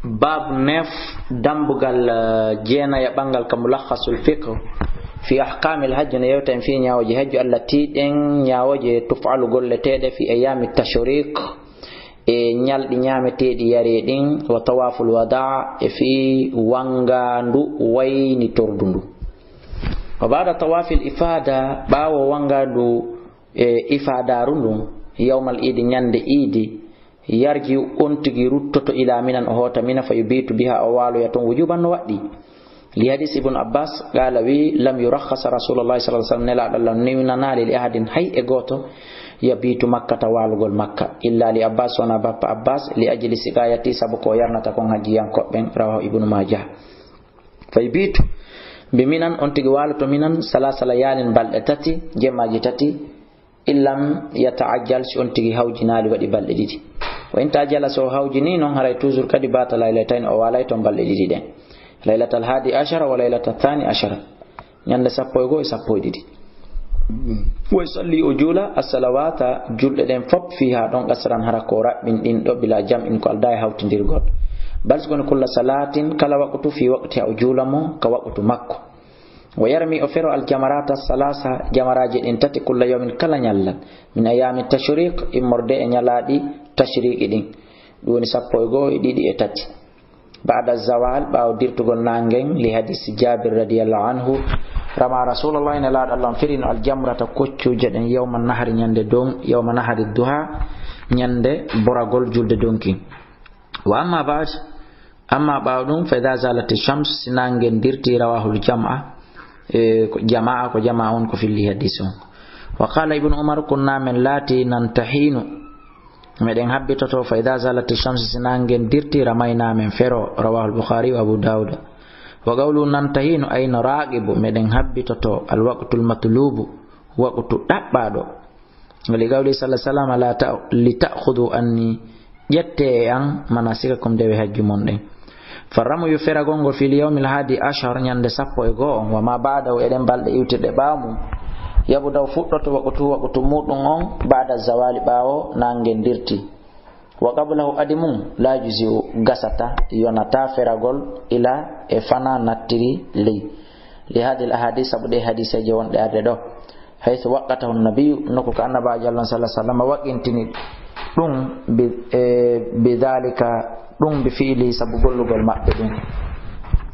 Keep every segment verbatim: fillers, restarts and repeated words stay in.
Baabu neuf, dambugal, eh, jeenayaɓangal ka Mulakhasul Fiqh fi ahkaamil hajj, no yewta en fii ñaawooje hajju, allati, ɗen ñaawooje, tuf'alu, golleteeɗe, fi ayyaami tashriq, e ñalɗi ñaameteeɗi yaree ɗin, wa tawaaful wadaa, e fii wangaandu waynitordu ndu. Wa ba'da tawaafil ifaada, ɓaawo wangaandu, e ifaadaaru ndun, yawmal iidi, ñande iidi, yarji, on tigi ruttoto, ila Minan, o hoota Mina, fa yubitu biha, o waaloya ton, wujuban, no waɗɗi. Li hadis Ibn Abbas, qala, wi, lam yurakhkhas Rasulullah sallallahu alaihi wasallam, Nelaaɗo Allah newnanaali li ahadin, hay e gooto, yabitu Makkata, waalugol Makka, illa li Abbas, wona bappa Abbas, li ajli siqayati, sabu ko yarnata kon hajjiyankooɓe ɓen, rawahu Ibnu Majah. Fa yubitu bi Minan, on tigi waaloto Minan, salasa layalin, balɗe tati, jemmaaji tati, in lam yata'ajjal, si on tigi hawjinaali, waɗi balɗe ɗiɗi. Wa in ta'ajjala, so o hawjinii non, haray toujours kadi baata laylatayni, o waalay ton balɗe ɗiɗi ɗen. Laylatal hadi ashara wa laylatal thani ashara. Ñande sappo e go'o e sappo e ɗiɗi. Wa yusalli, o juula, as-salawata, julɗe ɗen fop, fiha ɗon, qasran, hara ko raɓɓinɗinɗo, bila jam'in, ko aldaa e hawtindirgol. Bal, si kono, kulla salatin, kala waqtu, fi waqtiha, o juula mo ka waqtu makko. Wa yarmi, o fero, al-jamarata salasa, jamaraaji ɗin tati, kulla yawmin, kala ñallal, min ayami tashriq, immorde e ñalaaɗi tashriqi ɗin, ɗum woni sappo e go'o e ɗiɗi e tati. Ba'da zawal, ɓaawo dirtugol naangen, li hadisi Jabir radiyallahu anhu, rama Rasulullah, Nelaaɗo Allah on firino al-jamrata, koccuuje ɗen, yawma nahri, ñande don-, yawma nahri duha, ñande boragol julde donki. Wa amma ba'd, amma ɓaawo ɗum, fa idha zalati shams, si naange ngen dirti, rawahul jam'a, e, ko jamaa, ko jamaa on ko filli hadis on. Wa qala Ibnu Umar, kunna, men laati, nantahinu, meɗen habbitoto, fa idha zalati shams, si naange ngen dirti, ramayna, men fero, rawahul Bukhari wa Abu Dawud. Wa qawlu nantahinu, ay nuraqibu, meɗen habbitoto, al waqtul matlubu, waqtu ɗaɓɓaaɗo. Li qawli sallallahu alaihi wasallam, la ta-, li ta'khudhu anni, ƴettee e an, manasikakum, dewe hajju mon ɗen. Fa ramyu, feragol ngol, fil yawmil hadi ashar, ñande sappo e go'o on, wa ma ba'dahu, e ɗen balɗe iwtirɗe ɓaawo mum, yabda'u, fuɗɗoto, waqtu, waqtu muɗum on, ba'da zawali, ɓaawo naange ngen dirti. Wa qablahu, adi mum, la yujzi'u, gasata, yonata feragol, ila, e fana nattiri ley. Li hadhihi al ahadith, sabu ɗe hadiseeje wonɗe arde ɗo. Haythu waqqatahu an-nabiyyu, nokku ka Annabaajo Allah sallallahu alaihi wasallam waqqintini ɗum bi, e, bi dhalika, ɗum bi fi'li, sabu gollugol maɓɓe ɗum.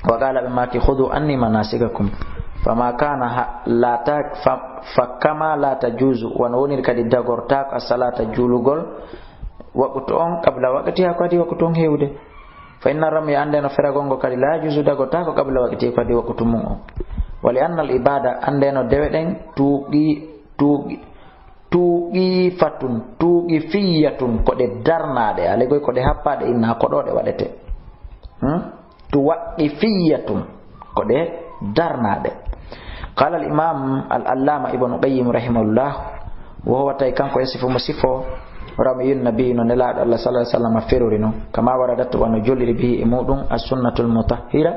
Wa qala, ɓe maaki, "Khudhu anni manasikakum." Fama kana ha-, la ta-, fa, fa kama la tajuzu, wano woniri kadi dagortaako as-salata, juulugol, waqtu on, qabla waqtiha, ko adi waqtu on hewde. Fa inna ramya, anndeno feragol ngol kadi, la yajuzu, dagotaako, qabla waqtihi, ko adi waqtu mum on. Wa li anna al ibada, anndeno dewe ɗen, tuuqi, tuuqi, tuuqifatun, tuuqifiyatun, ko ɗe darnaaɗe, alay goy ko ɗe happaaɗe, inna ko ɗo ɗe waɗete. Hmm? Tuwaqqifiyatun, ko ɗe darnaaɗe. Qala al imam al allama Ibnu Qayyim rahimahullah, wa huwa, tawi kanko yasifu mo sifo, ramyun nabi, no Nelaaɗo Allah sallallahu alaihi wasallam ferori non, kama waradat, wano jolliri, bihi, e muɗum, as sunnatul mutahhira,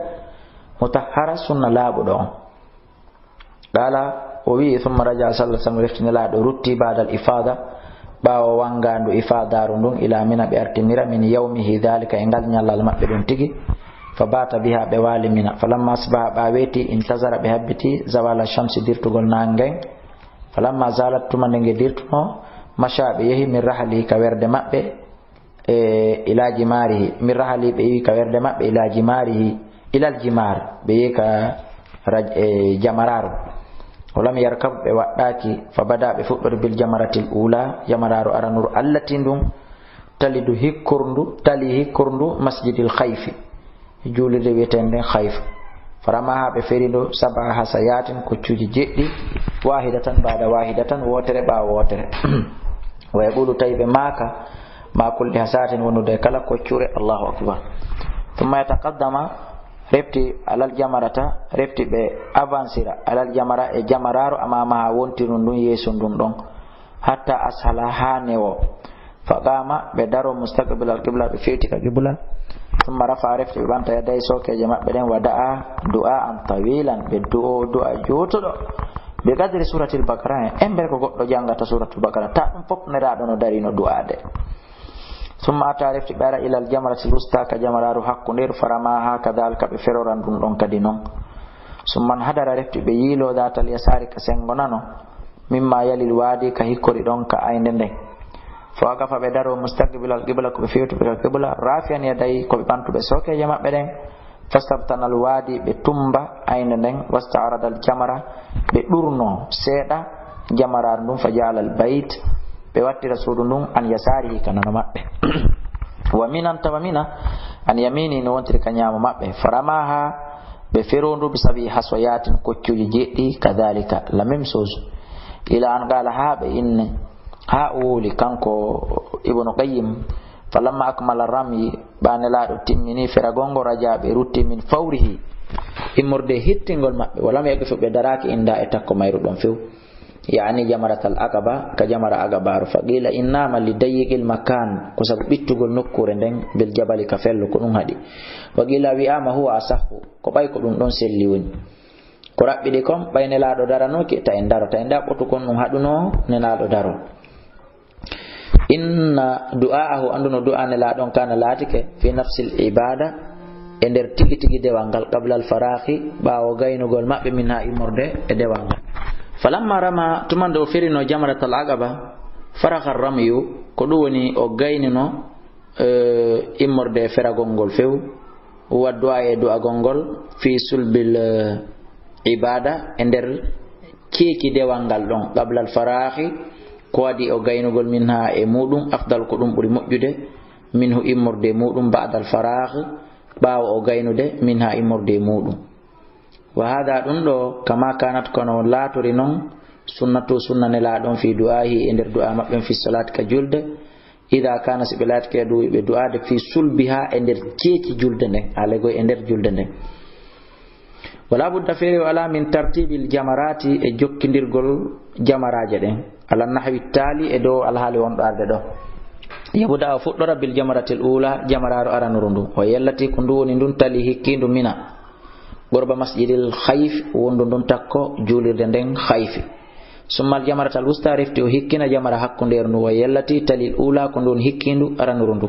mutahhara, sunna laaɓuɗo on. Qala, o wi'i, thumma raja'a sallallahu alaihi wasallam, refti Nelaaɗo rutti, ba'dal ifada, ɓaawo wangaandu ifadaaru ndun, ila Mina, ɓe arti Mina, min yawmihi dhalika, e ngal ñallal maɓɓe ɗun tigi, fa bata biha, ɓe waali Mina, falamma asbaha, ɓa weeti, intazara, ɓe habbiti, zawala shamsi, dirtugol naange ngen, falamma zalat, tuma nde nge dirtuno, masha, ɓe yehi, min rahali, ka werde maɓɓe, e ila jimarihi, min rahali, ɓe yehi ka werde maɓɓe, ila jimarihi, ilal jimar, ɓe yehi ka raj-, e jamaraaru. Walam yarkab, ɓe waɗɗaaki, fa bada, ɓe fuɗɗori, bil jamaratil ula, jamaraaru aranuru, allati, ndun, talidu, hikkorndu, tali, hikkorndu, masjidil khayfi, juulirde wi'eteende nden Khayf. Faramaha, ɓe feri ndu, sab'a hasayatin, koccuuji jeɗɗi, wahidatan ba'da wahidatan, wootere ɓaawo wootere. Wa yaqulu, tawi ɓe maaka, ma kulli hasayatin, wondude e kala koccure, Allahu akbar. Thumma yataqaddama, refti alal jamarata, refti ɓe avansira, alal jamara, e jamaraaro, amamaha, wontirun ndun, yeeso ndun ɗon. Hatta ashala, haa newo. Fa qama, ɓe daro, mustaqbilal qibla, ɓe fewti ka qibla. Thumma rafa'a, refti ɓe ɓanta, yadayhi, sookeeje maɓɓe ɗen, wa da'a, du'a'an tawilan, ɓe du'o, du'a juutuɗo. Bi qadri suratil Baqara, en, embere ko goɗɗo jangata suratul Baqara, ta ɗum fof Nelaaɗo no darino du'aade. Summa ata, refti ɓe ara ilal jamratil wusta, ka jamaraaru hakkundeeru, faramaha kadhalika, ɓe feroran ɗun ɗon kadi non. Summa hadara, refti ɓe yiiloo dhatal yasaari, ka sengo nano, mimma yalil waadi, ka hikkori ɗon ka aynde nden. Fa waqafa, ɓe daroo, mustaqbilal qibla, ko ɓe fewtuɓe ka qibla, rafi'an yadayhi, ko ɓe ɓantuɓe sookeeje maɓɓe ɗen. Fastabtanal waadi, ɓe tumba aynde nden, wasta'radal jamra, ɓe ɗurnoo seeɗa jamaraaru ndun, fa ja'alal bayt, ɓe wattira suudu ndun, an yasaarihi, ka nano maɓɓe. Wa minan, tawa Mina, an yamini, no wontiri ka ñaamo maɓɓe. Faramaha, ɓe feroo ndu, bi sab'i haswayatin, koccuuji jeeɗiɗi, kadhalika, la même chose. Ila an qala, haa ɓe inni, haa o wowli, kanko Ibnu Qayyim, falamma akmala ramyi, ɓaa Nelaaɗo timmini feragol ngol, raja, ɓe rutti, min fawrihi, immorde hittingol maɓɓe, walam yaqifu, ɓe daraaki, inda, e takko mayru ɗon few, yaani jamratal aqaba, ka jamara aqabaaru. Fa qila, innama li dayyiqil makan, ko sabu ɓittugol nokkuure nden, bil jabali, ka fello, ko ɗum haɗi. Wa qila, wi'ama, huwa asahhu, ko ɓay ko ɗum ɗon selli woni. Ko raɓɓiɗi kon, ɓay Nelaaɗo daranooki, ta en daro, ta en ɗaɓɓotu kon, ɗum haɗunoo Nelaaɗo daro. Inna du'aahu, annduno du'aa Nelaaɗo on, kana, laatike, fi nafsil ibada, e nder tigi tigi dewal ngal, qabla al faraaxi, ɓaawo gaynugol maɓɓe, minha, immorde e dewal ngal. Falamma rama, tuma nde o ferino jamratal aqaba, faraxa ramyu, ko ɗum woni o gaynino, eh, immorde e feragol ngol few, wa du'a, e du'agol ngol, fi sulbil, eh, ibada, e nder ceeki dewal ngal ɗon, qabla al faraaxi, ko adii o gaynugol, minha, e muɗum, afdal, ko ɗum ɓuri moƴƴude, minhu, immorde e muɗum, ba'da al faraaxi, ɓaawo o gaynude, minha, immorde e muɗum. Wa hada, ɗum ɗo, kama kanat, kono laatori non, sunnatu, sunna Nelaaɗo on, fi du'aahi, e nder du'aa maɓɓe on, fi salaati, ka julde, ida kana, si ɓe laatike du-, ɓe du'aade, fi sulbiha, e nder ceeki julde nden, alego e nder julde nden. Wala budda, feere o alaa, min tartibil jamaraati, e jokkindirgol jamaraaje ɗen, ala nahwi taali, e dow alhaali wonɗo arde ɗo. Yabda, o fuɗɗora, bil jamaratil ula, jamaraaru aranuru ndu, o yellati, ko ndu woni ndun tali hikkindu Mina. Qurba masjidil khayf, wondu ndun takko juulirde nden khayfi. Summal jamaratal wusta, refti o hikkina jamara hakkundeeru ndu, wa yellati talil ula, ko ndun hikkindu aranuru ndu.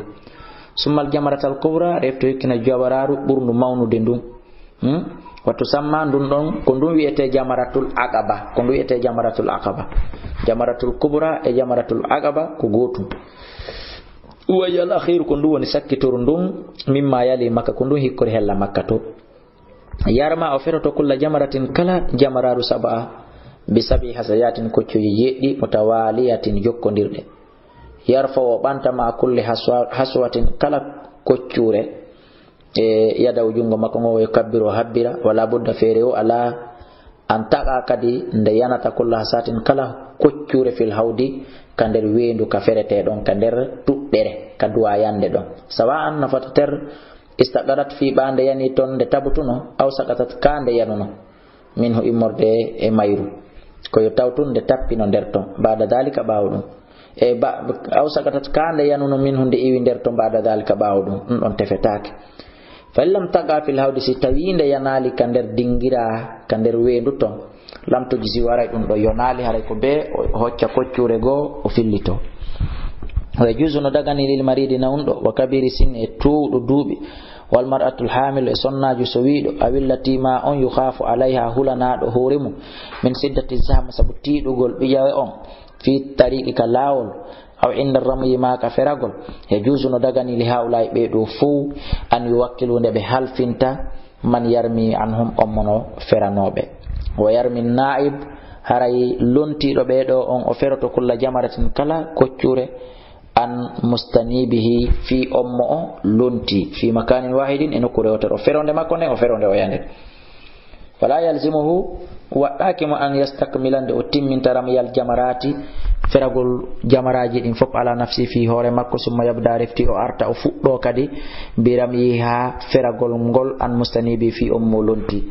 Summal jamaratal kubra, refti o hikkina jamaraaru ɓurndu mawnude ndun. Hmm? Wa tusamma, ndun ɗon, ko ndun wi'etee jamaratul aqaba, ko ndun wi'etee jamaratul aqaba. Jamaratul kubra e jamaratul aqaba ko gootum. Wa hiya al akhiru, ko ndun woni sakkituru ndun, mimma yali Makka, ko ndun hikkori hella Makka to. Yarma, o feroto, kulla jamaratin, kala jamaraaru, sab'a, bi sab'i hasayatin, koccuuji jeeɗiɗi, mutawaliyatin, jokkondirɗe. Yarfa, o ɓanta, ma kulli haswa-, haswatin, kala koccuure, e yadaw, junngo makko ngon, o yukabbiru, o habbira, wala budda, feere o alaa, an taqa, kadi nde yanata, kulla hasatin, kala koccuure, fil hawdi, ka nder weendu, ka feretee ɗon, ka nder tuɗɗere, ka duwayande ɗon. Sawa'an, nafata ter, istaqarat, fii ɓaa nde yani ton, nde tabutuno, aw saqatat, kaa nde yanuno, minhu, immorde e mayru, ko yo taw tun nde tappino nder ton, ba'da dhalika, ɓaawo ɗum. E ba-, aw saqatat, kaa nde yanuno, minhu, nde iwi nder ton, ba'da dhalika, ɓaawo ɗum, ɗum ɗon tefetaake. Fa in lam taqa fil hawdi, si tawii nde yanaali ka nder dingiraa, ka nder weendu ton, lam tujzi, haray ɗum ɗo yonaali, haray ko bee o hocca koccuure goo, o fillito. Wa yajuuzu, no dagani, lil maridi, nawnuɗo, wa kabiri sinni, e toowɗo duuɓi, wal mar'atul haamilu, e sonnaaju sowiiɗo, awillati, maa on, yukhaafu alayha, hulanaaɗo hoore mum, min siddati zahmi, sabu tiiɗugol ɓijawe on, fi tariqi, ka laawol, aw inda ramyi, maa ka feragol, yajuuzu, no dagani, li haa'ulaa'i, ɓee ɗoo fow, an yuwakkilu, nde ɓe halfinta, man yarmi anhum, on mo no feranoo ɓe. Wa yarmi naa'ib, haray lontiiɗo ɓee ɗoo on, o feroto, kulla jamaratin, kala koccuure, an mustanibihi, fii on mo o lontii, fii makaanin waahidin, e nokkuure wootere, o feroo nde makko nden, o feroo nde oya nden. Fala yalzimuhu, waɗɗaaki mo, an yastakmila, nde o timminta, ramyal jamaraati, feragol jamaraaji ɗin fof, ala nafsi, fii hoore makko, summa yabda, refti o arta, o fuɗɗoo kadi, bi ramyiha, feragol ngol, an mustanibi, fii on mo lontii.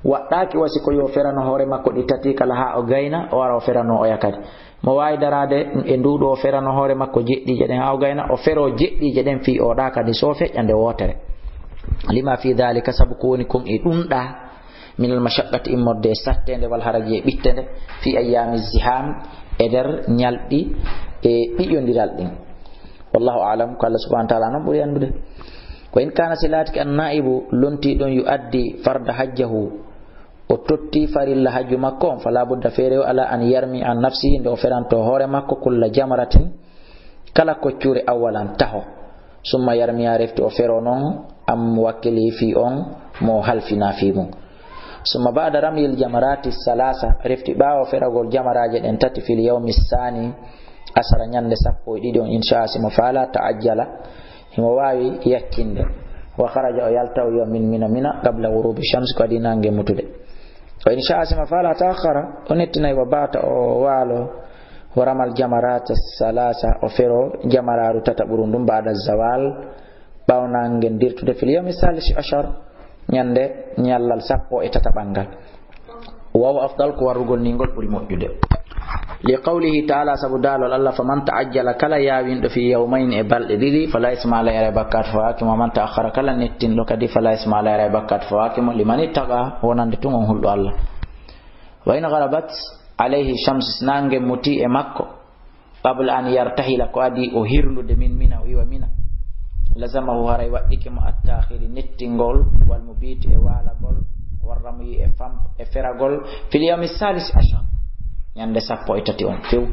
Waɗɗaaki wasi ko yo ferano hoore makko ɗi tati kala haa o gayna, o ara o ferano oya kadi. Mo waawi daraade e nduuɗu, o ferano hoore makko jeɗɗiije ɗen haa o gayna, o feroo jeɗɗiije ɗen fii o ɗaa kadi so feƴƴa nde wootere. Lima fi dhalika, sabu ko woni kon e ɗun ɗaa, minal mashaqqati, immorde e satteende, wal haraji, e ɓitteende, fi ayyaami ziham, e nder ñalɗi e ɓiƴondiral ɗin. Wallahu a'lam, ko Allah subhanahu wa ta'ala non ɓuri anndude. Wa in kana, si laatike an na'ibu lontii ɗon, yu'addi farda hajjahu, o totti farilla hajju makko on, fala budda feere o ala an yarmi an nafsihi, nde o feranto hoore makko, kulla jamratin, kala koccure awwalan taho, summa yarmiya refti o fero non, am wakkili fi on mo halfina fi mun. Summa ba'da ramyil jamarati salasa, refti ɓaawo feragol jamaraaje ɗen tati fil yawmi sani asara, ñande sappo e ɗiɗi on, insha si mo faala ta'ajjala, himo waawi yaccinde. Wa kharaja, o yalta, o yiwa min Mina, Mina, qabla ghurubi shams, ko adii naange mutude. Wa in sha'a, si mo faala, ta'akhkhara, o nettinay, wa bata, o waalo, wa ramal jamarata salasa, o fero jamaraaru tataɓuru ndun, ba'da zawal, ɓaawo naange nden dirtude, fil yawmi salisi ashar, ñande ñallal sappo e tataɓal ngal. Wa huwa afdal, ko warrugol ni ngol ɓuri moƴƴude. Li qawlihi ta'ala, sabu daalol Allah, faman ta'ajjala, kala yaawinɗo, fi yawmayni, e balɗe ɗiɗi, fala isma alayhi, aray bakkaatu fawaaki mo, wa man ta'akhkhara, kala nettinɗo kadi, fala isma alayhi, aray bakkaatu fawaaki mo, liman ittaqa, wonande tun on hulɗo Allah. Wa in ghalabat alayhi shams, si naange muti e makko, qabla an yartahila, ko adii o hirnude min Mina, o iwa Mina, lazamahu, haray waɗɗike mo, at-ta'khiri, nettingol, wal mubiti, e waalagol, war ramyi, e fam-, e feragol, fil yawmi salisi ashar, ñande sappo e tati on few.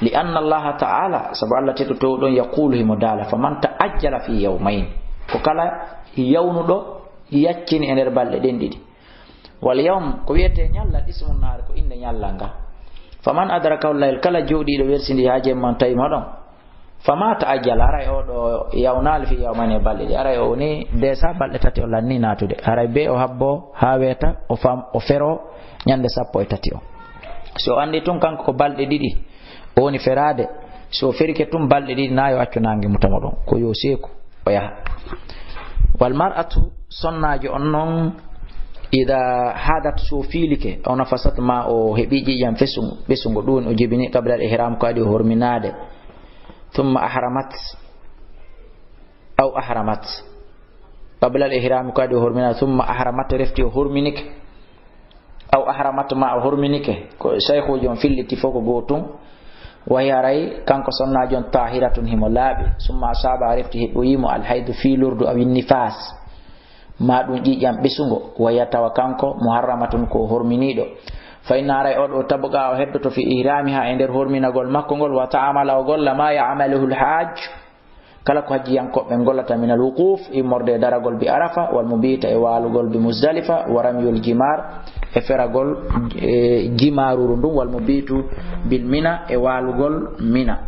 Li anna Allaha ta'ala, sabu Allah teɗɗo towɗo on, yaqulu, himo daala, faman ta'ajjala fi yawmayn, ko kala yawnuɗo yaccini e nder balɗe ɗen ɗiɗi. Wal yawm, ko wi'etee ñallal, ismun nahaar, ko innde ñallal ngal. Faman adrakahu layl, kala jooɗiiɗo welsindi haa jemma on tawi mo ɗon, fama ta'ajjala, haray oo ɗoo yawnaali fi yawmayni, e balɗe ɗiɗi, haray o woni déjà balɗe tati o lannii naatude, haray bee o habboo haa weeta, o fam-, o feroo ñande sappo e tati on. Si o anndii tun kanko ko balɗe ɗiɗi o woni feraade, si o ferike tun balɗe ɗiɗi, na yo accu naange muta mo ɗon, ko yo seeku. O yaha. Wal mar'atu, sonnaajo on non, ida hadat, so fiilike, aw nafasat, ma o heɓi ƴiƴam fesungo, ɓesungo, ɗun o jibini, qabla al ihram, ko adii o horminaade, thumma ahramat, aw ahramat, qabla al ihram, ko adii o horminaade, thumma ahramat, refti o horminike, aw ahramat, ma o horminike, ko sayhuuji on filliti fof ko gootun. Wahi, haray kanko sonnaajo on, tahiratun, himo laaɓi, summa asaba, refti heɓoyi mo alhaydu, fiilurdu, awi nifaas, ma ɗun ƴiƴam ɓesungo, wahiya, tawa kanko, muharramatun, ko horminiiɗo. Fa inna, haray oo ɗoo, tabqa, o heddoto, fi ihramiha, e nder horminagol makko ngol, wa ta'amala, o golla, ma ya'maluhu alhajj, kala ko hajjiyankooɓe ɓen gollata, minal wuquf, immorde e daragol bi Arafa, wal mubita, e waalugol bi Muzdalifa, wa ramyul jimar, e feragol, e, jimaruru ndun, wal mubitu bil Mina, e waalugol Mina.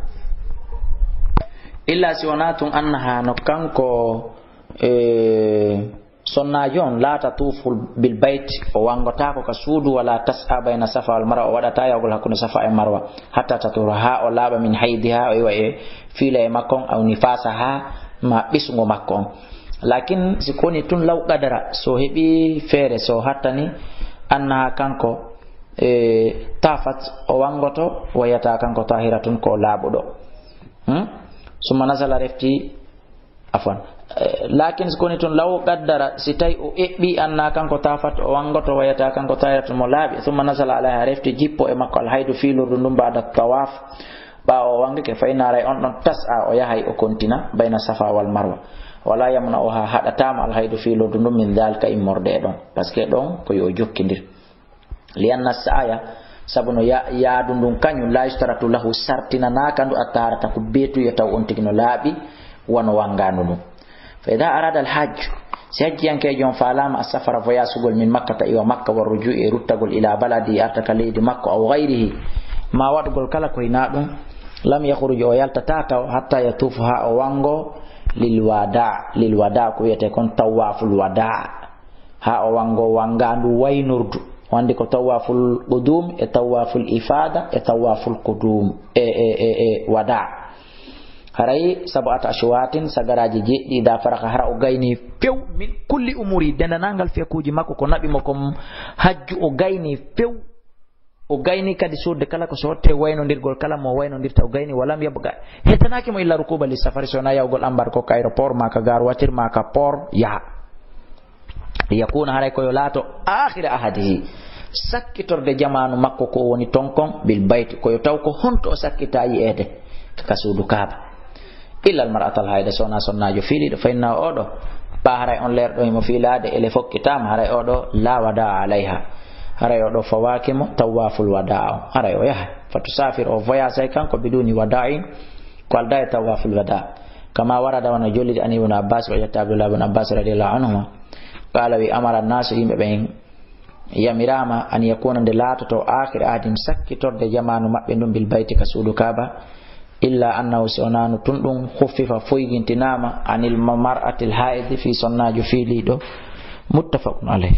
Illa si wonaa tun annaha no kanko, e, sonnaajo on, la tatufu bil bayt, o wangotaako ka suudu, wala tas'a bayna Safa wal Marwa, o waɗataa yahugol hakkunde Safa e Marwa, hatta tatuhura, haa o laaɓa, min haydiha, o iwa e fiila e makko on, aw nifasaha, ma ɓesungo makko on. Lakin si ko woni tun law qadara, so heɓi feere, so hattani, annaha kanko, e, tafat, o wangoto, wahiya, tawa kanko, tahiratun, ko laaɓuɗo. Hmm? Summa nasala, refti, afwan. Eh, lakin si ko woni tun law qaddara, si tawi o eɓɓi, anna kanko tafat, o wangoto, wahiya, tawa kanko tahiratun, mo laaɓi, summa nasala alayha, refti jippo e makko alhaydu, fiilurdu ndun, ba'da tawaf, ɓaawo o wangike, fa inna, haray on ɗon, tas'a, o yahay, o kontina, bayna Safa wal Marwa. Wala yamna'uha, haɗataa mo alhaydu, fiilurdu ndun, min dhalika, immorde e ɗon. Parce que ɗon ko yo o jokkindir. Li anna sa'ya, sabu no ya-, yaadu ndun kañun, la yushtaratu lahu, sartinanaaka ndu, at-taharata, ko beetu, yo taw on tigi no laaɓi, wano wangaandu ndun. Fa idha arada al-hajj, si hajjiyankeejo on faalaama, as-safara, voyasugol, min Makkata, iwa Makka, wa rujuu, e ruttagol, ila baladi, arta ka leydi makko, aw ghayrihi, ma waɗugol kala ko hinaa ɗun, lam yakhruj, o yaltataa taw, hatta yatuufa, haa o wango, lil wada, lil wada, ko wi'etee kon tawaful wada. Haa o wango wangaandu waynordu. Wandi ko tawaful qudum e tawaful ifada e tawaful qudum e, e, e, e wada. Haray sab'ata ashwatin, sagaraaji jeeɗiɗi, ida faraka, hara o gayni few, min kulli umuri, dendanangal fekuuji makko ko naɓi mo kon hajju, o gayni few. O gayni kadi sodde kala ko sodte, waynondirgol kala mo waynondirta, o gayni, walam yabqa, heddanaaki mo illa rukuba li safari, so wonaa yahugol ambar ko ka aéroport, ma ka gare voiture, ma ka port, yaha. Li yakuna, haray ko yo laato, akhira ahadihi, sakkitorde jamaanu makko ko woni ton kon, bil bayti, ko yo taw ko honto o sakkitaa yi'eede ka suudu Kaaba. إلا المرأة الحائض, so wonaa sonnaajo fiiliiɗo, فإنه, oo ɗoo, ɓaa haray on leerɗo himo fiilaade, ele fokkitaama, haray oo ɗoo, لا وداع عليها, haray oo ɗoo fawaaki mo tawaaful wadaa on, haray o yahay, فتسافر, o voyage kanko, بدون وداع, ko aldaa e tawaaful wadaa, كما ورد, wano jolliri, عن ابن عباس, o ƴetta Abdullah ibn Abbas رضي الله عنهما, قال, wi'i, أمر الناس, yimɓe ɓen yamiraama, أن يكون, nde laatoto, آخر عهدهم, sakkitorde jamaanu maɓɓe ndun, بالبيت, ka suudu Kaaba, إلا أنه, si wonaano tun ɗun, خفف, foygintinaama, عن المرأة الحائض, fii sonnaajo fiiliiɗo, متفق عليه.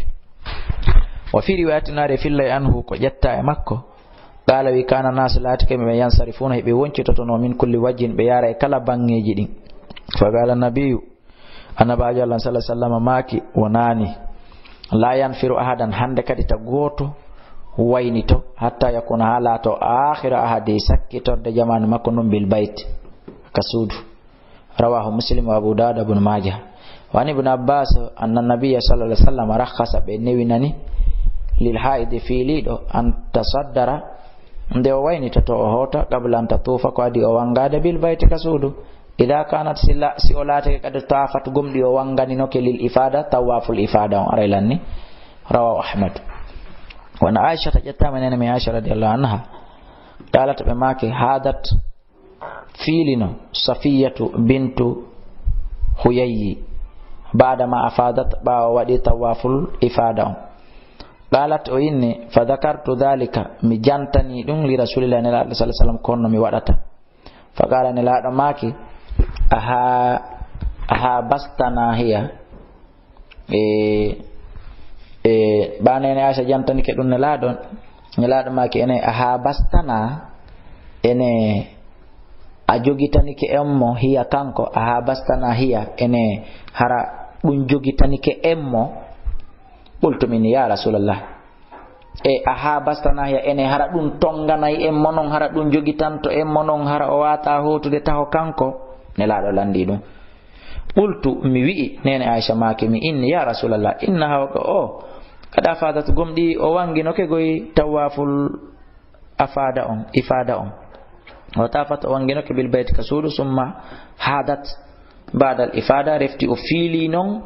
وفي رواية, no ari e fillay, عنه, ko ƴetta e makko, قال, wi'i, كان الناس, laatike ɓe, ينصرفون, hiɓe woncitotonoo, من كل وجه, ɓe yaara e kala baŋŋeeji ɗin. فقال النبي, Annabaajo Allah, صلى الله عليه وسلم, maaki, wonaani, لا ينفر أحد, hande kadi ta gooto waynito, حتى يكون, haa laatoo, آخر عهده, sakkitorde jamaanu makko ndun, بالبيت, ka suudu. رواه مسلم وأبو داود وابن ماجه. وعن ابن عباس أن النبي صلى الله عليه وسلم رخص, ɓe newinani, للحائض, fiiliiɗo, أن تصدر, nde o waynitotoo, o hoota, قبل أن تطوف, ko adii o wanngaade, بالبيت, ka suudu. إذا كانت, si la-, si o laatike, قد طافت, gomɗii o wannganinoke, للإفاضة, tawaaful ifaada on, aray lanni. رواه أحمد. وعن عائشة, ƴettaama e neene men Aisha رضي الله عنها, قالت, ɓe maaki, حاضت, fiilino, صفية بنت حيي بعدما أفاضت, ɓaawo o waɗii tawaaful ifaada on. قالت, o inni, فذكرت ذلك, mi jantanii ɗun, لرسول الله, Nelaaɗo, صلى الله عليه وسلم, ko honno mi waɗata. فقال, Nelaaɗo maaki, أحا-, أحابستنا هي, e, e, ɓaa neene Aisha jantanike ɗun Nelaaɗo, Nelaaɗo maaki, ene, أحابستنا, ene, a jogitanike en mo, هي, kanko, أحابستنا هي, ene, hara ɗun jogitanike en mo? قلت, min, يا رسول الله, E, أحابستنا هي, ene hara ɗun tonganay en mo non, hara ɗun jogitanto en mo non, hara o waataa hootude taho kanko? Nelaaɗo lanndii ɗun. قلت, mi wi'i, neene Aisha maaki mi inni, يا رسول الله, إنها, o ka o, قد أفاضت, gomɗii o wannginoke goy tawaaful afaada on, ifaada on. وطافت, o wannginoke بالبيت, ka suudu, ثم حاضت بعد الإفاضة, refti o fiilii non.